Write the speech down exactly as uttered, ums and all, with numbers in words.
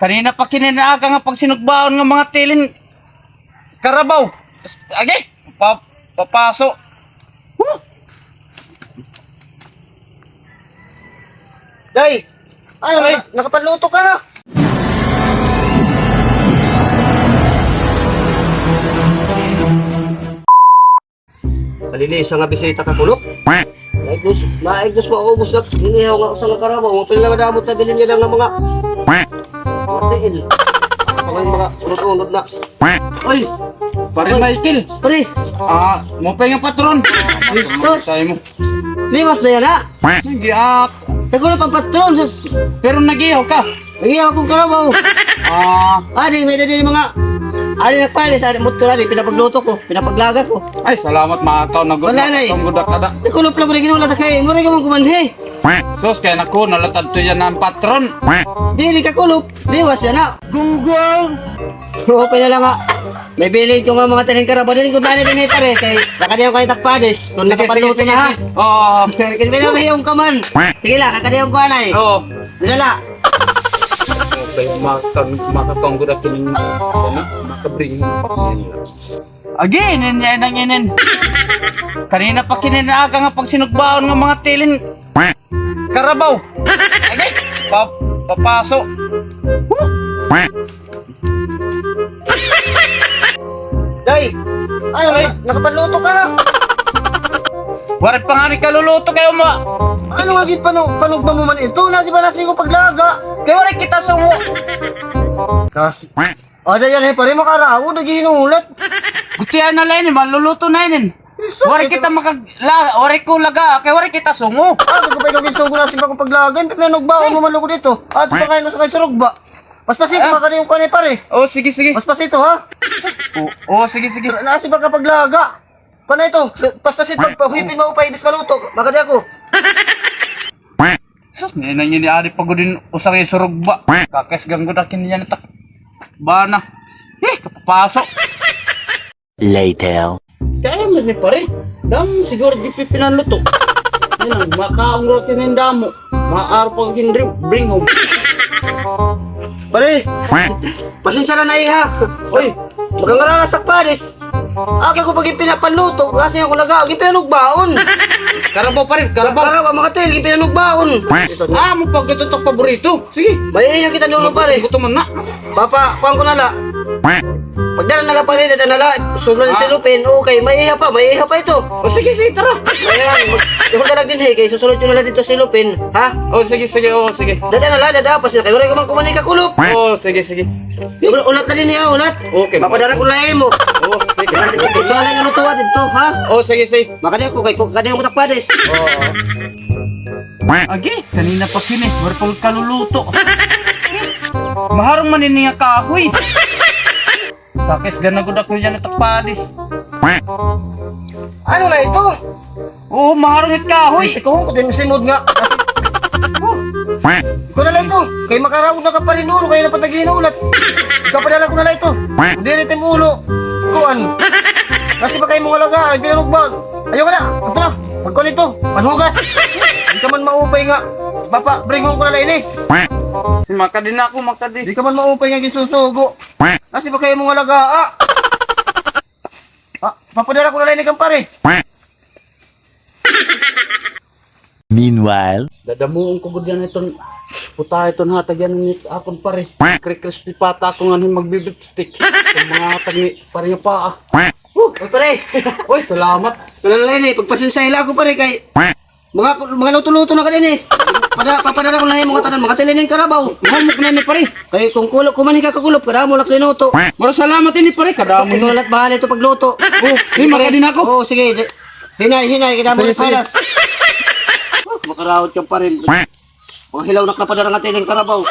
Kanina pa kini nga aga nga pagsinugbaon nga mga tilin karabaw. Agi, pa, papaso. Huh! Day! Ano, ay, naka-, nakapanluto ka na? Kalilisa nga bisita ka, Kulop. Naigos, naigos pa, ubos na. Inihaw nga usa nga karabaw. Mga pila nga damo ta bilin niya nga mga, mga tiil. Mga, mga unod-unod na. Oy, Pare Michael. Pare. Ah, maupay nga patron. Jesus. Tayo mo. Liwas na yana, ha? Hindi, ah. Nagkulop an patron, sus. Pero nag-ihaw ka. Nag-ihaw ko karabaw. Ah. Adi, may-ada didi mga, adi, nagpalis, adi, motor, adi, pinapagluto ko, pinapaglaga ko. Ay, salamat, mga tao, nag-, wala na, eh. Nagkulop la, pare, ginula ta kay, mura ka man kumanhi. Sus, kay naku, nalatad to yana an patron. Diri ka kulop, liwas yana. Gunggong! Maupay na la nga. May bilin ko nga mga tilin karabaw. Diri ko dali dinhi, pare. Kay nakadiyan ko kay Takpadis. Sige, sige, sige. Oo. Kay may mahiyong ka man. Sige la, kakadiyan ko anay. Oo. Dala. Okay, maka-, makatunggo na kini, ano, makabring. Agi, inin niya, inang inin. Kanina pa kini nga aga nga pagsinugbaon nga mga tilin karabaw. Agi, pa-, papaso. Day, ano, ay, nakapanluto ka na? Waray pa ngani kaluluto kay uma. Ano nga gid panu-, panugba mo man ito? Nasi ba nasi ko paglaga? Kay waray kita sungo. Kasi, ada yan, eh, pare, makaraod, naghihinulat. Gutian na la ini, maluluto na ini. Waray kita makag-, la-, waray ko laga, kay waray kita sungo. Ah, kagapay ko ginsungo na si Bako paglagan, pero nanugbaon mo man lugod ito. Ah, ito pa kayo sa kay surugba. Paspas ito, makadi yung kanay, pare. Oh, sige, sige. Paspas ito, ha? Oh, oh, sige, sige. Nasi Bako paglaga. Kanay ito, paspas ito, pagpahuipin mo pa, ibis maluto. Makadi ako. Sus, ninang ini ari pa gud din usang isurugba. Kakes ganggod akin niya nitak. Bana. Eh, kapapaso. Later. Kaya mas ni pare. Dam siguro di pipinanluto. Ninang makaon ra kinin damo. Maar pa gindri, bring home. Pare, pasensya na na, iha. Oy, magkangaralas tak pares. Aga ko pag ipinapanluto, kasi ako nag-aagi pinanugbaon. Karabaw pa rin, karabaw. Karabaw, mga tail, ipinanugbaon. Ah, mo pagkatutok paborito. Sige. May iya kita nulo, pare. Gutom man na. Papa, kuan ko na la. Pagdala na la, pare, dada na la. Sobra ni silupin. Okay, may iya pa, may iya pa ito. O, sige, sige, tara. Ayan, mag-, ako na lang din, eh, kay susunod ko na lang dito silupin, ha? O, sige, sige, o, sige. Dada na la, dada, pasi na kayo. Waray ko man kumain ka kulop. O, sige, sige. Ul-, ulat na din niya, ulat. Okay. Papadara ko na imo. O, sige. Ito na lang ang lutuan dito, ha? O, sige, sige. Makadi ako kay, kadi ako takpadis. O. Agi, kanina pa kini, wala pa kaluluto. Maharong man ini nga kahoy. Takis gana gud ako yan at takpadis. Ano na ito? Oo, maharong it kahoy. Sige, sige, ko, ko din sinod nga. Oh. Ikaw na lang ito. Kay makaraon na ka pa rin, Noro, kaya napatagin na ulat. Ikaw pa na lang ko na lang ito. Kung diri tim ulo. Kuan. Kasi pa kayo mga laga, ay pinanugba. Ayaw ka na. Ito na. Pagkuan ito. Panhugas. Di ka man maupay nga. Papa, bringon ko na lang ini. Makadi na ako, makadi. Di ka man maupay nga gisusugo. Kasi pa kayo mga laga, ah. Ah, papadara ko na lang ini kang pare. Meanwhile. Dadamuon ko gud yan iton puta, iton hatag yan ni akon pare. Kri-, crispy pata ako nga ni magbibip stick. Itong mga hatag ni pare nga paa. Huh! Oy, pare! Oy, salamat. Wala na ini, pagpasensya la ako, pare, kay mga, mga luto-luto na ka din, eh. Pada-, papadara ko na yung mga tanan, mga tilining karabaw. Mahumok na ni, pare. Kay kung kulo, kumain ka kakulop, kadamo lak linuto. Mara salamat ini, pare, kadamo. Ikaw na la't bahala ito pagluto. Oh, di, makadi na ako. Oo, sige. Di, hinay, hinay, kadamo lak palas. Oh, makaraot ka pa rin. Mga hilaw na napadara nga tiling karabaw.